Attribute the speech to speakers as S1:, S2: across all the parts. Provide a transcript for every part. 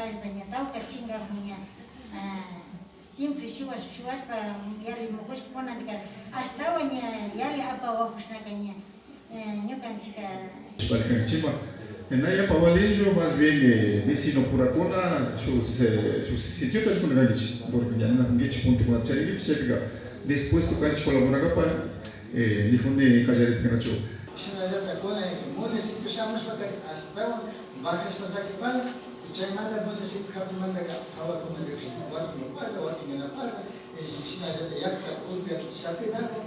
S1: Ña tawka chingakuña siempre shuwash shuwashpa yali mukushkunamika ashtawan ña yali apawakushnaka ña ñukanchika.
S2: Parkanchikma yapa valinchu, más bien vecino purakuna shuk shuk sitiota rikunakankichik, porque ña ninakunkichik puntokunata charinkichik, chaypika dispuesto kanchik colaborankapak nijuni kallaripikanachu.
S3: Shinallata kuna municipio shamushpaka ashtawan bajashpa sakipan, chaymanta municipio hapimantaka hawakuna llukshin, wakin uparka, wakin mana uparka, shinallata yakuta urku yakuta shapinakun,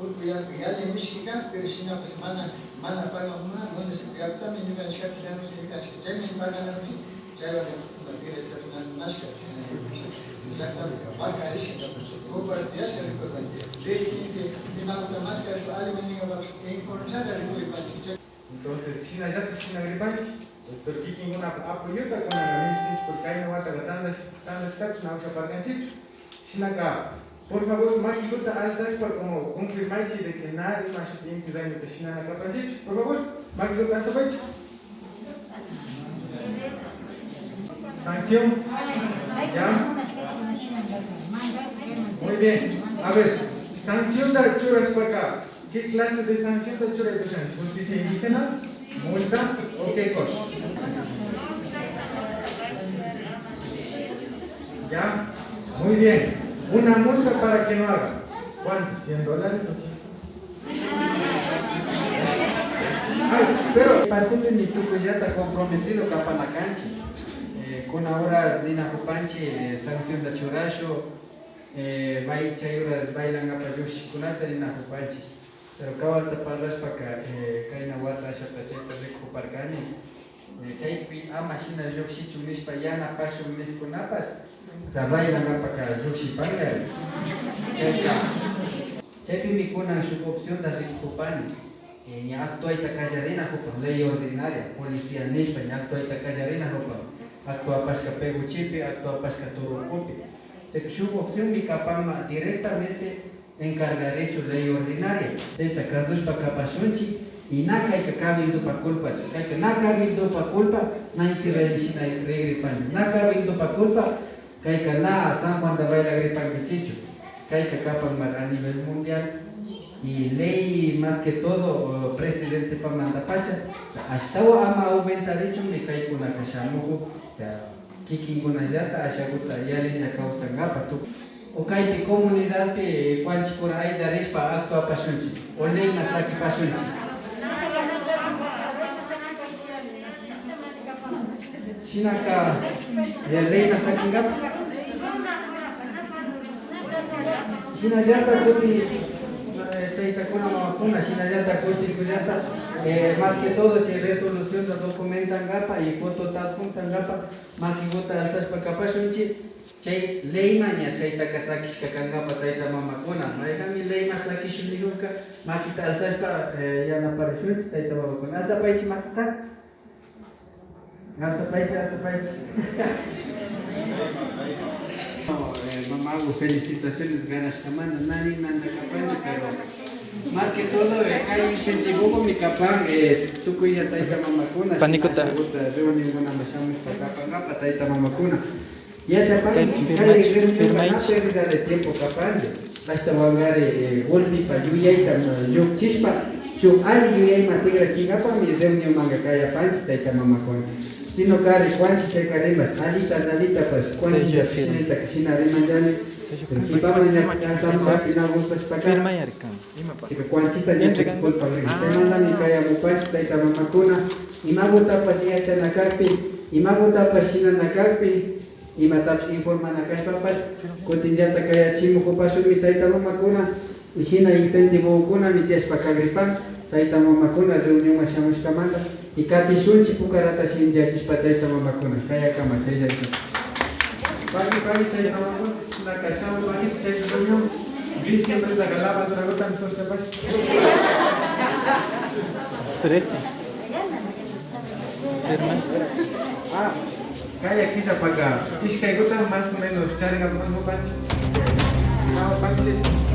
S3: urku yaku yalli mishki kan, pero shinapash mana mana pagan municipio yakutami ñukanchik hapinakunchik, ñukanchik chaymi paganakunchik, chaywan chapinashka llaktapi bajarishka, upar tiyashka rikurkanchik, dirigente imakuta mashkarishpa alli ninkapak encontrara rikuripanchik.
S4: Entonces, shinallata shinagripanchik, pero kikinkuna apoyota kunaka minishtinchik, porque kayna wataka tandashkapish na ushaparkanchikchu. Shinaka, por favor, makikuta alzashpa como confirmaychik de que na ima shuti Inti Raymita shinana kapanchikchu. Por favor, makikuta alzapaychik. Sanción. ¿Ya? Muy bien. A ver, sanción de churashpaka, ¿qué clase de sanción de churashpa? ¿Justicia indígena? ¿Multa? ¿O qué cosa? ¿Ya? Muy bien. Una multa para que no haga. ¿Cuánto? ¿$100? ¿200? Ay, pero...
S5: Partido mi tukuyata comprometido kapanakanchi. Kuna horas nina jupanchi sanción de churasho, bai chayura bailangapa llukshikunata nina jupanchi. Pero kawalta parrashpaka kayna wata ashata chayta rikuparkani. Chaypi ama shina llukshichun nishpa yanapashun nijkunapash, o sea, bailangapaka llukshipanka. Chayka chaypimi kunan shuk opcionta rikujupani. Ña actuayta kallarina jupan ley ordinaria, policía nishpa ña actuayta kallarina jupan. Actuapashka Peguchipi, actuapashka Turuncupi. Chayka shuk opción mi kapanma directamente encargarecho ley ordinaria. Chayta kasushpa kapashunchik y na kayka cabildopa culpa, kayka na cabildopa culpa, na Inti Raymi shina rigripanchik. Na cabildopa culpa, kayka na San Juan de bailagripankichichu. Kayka kapanmar a nivel mundial. Y ley más que todo presidente pa mandapacha ashtawa ama aumentarichun mi kaykunaka shamuku, o sea, kikinkunallata ashakuta yalilla kawsankapa tu o kaypi comunidadpi kwanchikuna aydarishpa actuapashunchik o leyma sakipashunchik. Shinaka leyma sakinkapa shinallata kuti taytakuna mamakuna shinallata kutikullata más que todo chay resolución da documentankapa y fotota adjuntankapa makikuta alzashpa kapashunchik chay leyma ña chaytaka sakishka kankapa tayta mamakuna mayjami leyma sakishun nishunka makita alzashpa yanaparishunchik tayta mamakuna. Alzapaychik makita, alzapaychik, alzapaychik. No, mamagu, felicitaciones ganashkamanta, nani nanda kapanchi, pero más que todo kay incentivo mi kapan tukuylla tayta mamakuna
S6: Panikota.
S5: reunionkuna shamushpa kapankapa tayta mamakuna yachapanki kay reunionka na pérdida de tiempo kapanchi ashtawankari golpipa yuyayta llukchishpa shuk alli yuyayman tikrachinkapami reunionmanka kayapanchik tayta mamakuna. Sino kari kwanchi chayka rimash alita nalitapash kwanchi shinaytaka shina rimanllani, pero kipaman ña alzamukapi na gustashpaka chayka kwanchita ña culpa rin. Chaymantami kayamupanchik tayta mamakuna imagutapash yachana kakpi, imagutapash shinana kakpi, imatapish informana kashpapash kutinllata kayachimukupashunmi tayta mamakuna y shina incentivokuna tiyashpa kagripan tayta mamakuna reunionman shamushkamanta y katishunchik pukarata shinllachishpa tayta mamakuna kayakama chayllachik.
S4: Pagi pagi tayta mamakuna shinaka shamupankichik chay reunión diciembre galapa dragotan sortepash.
S6: 13.
S4: Ah, kaya killapaka ishkaykuta más o menos charinkapak mupanchik. Shamupanchik.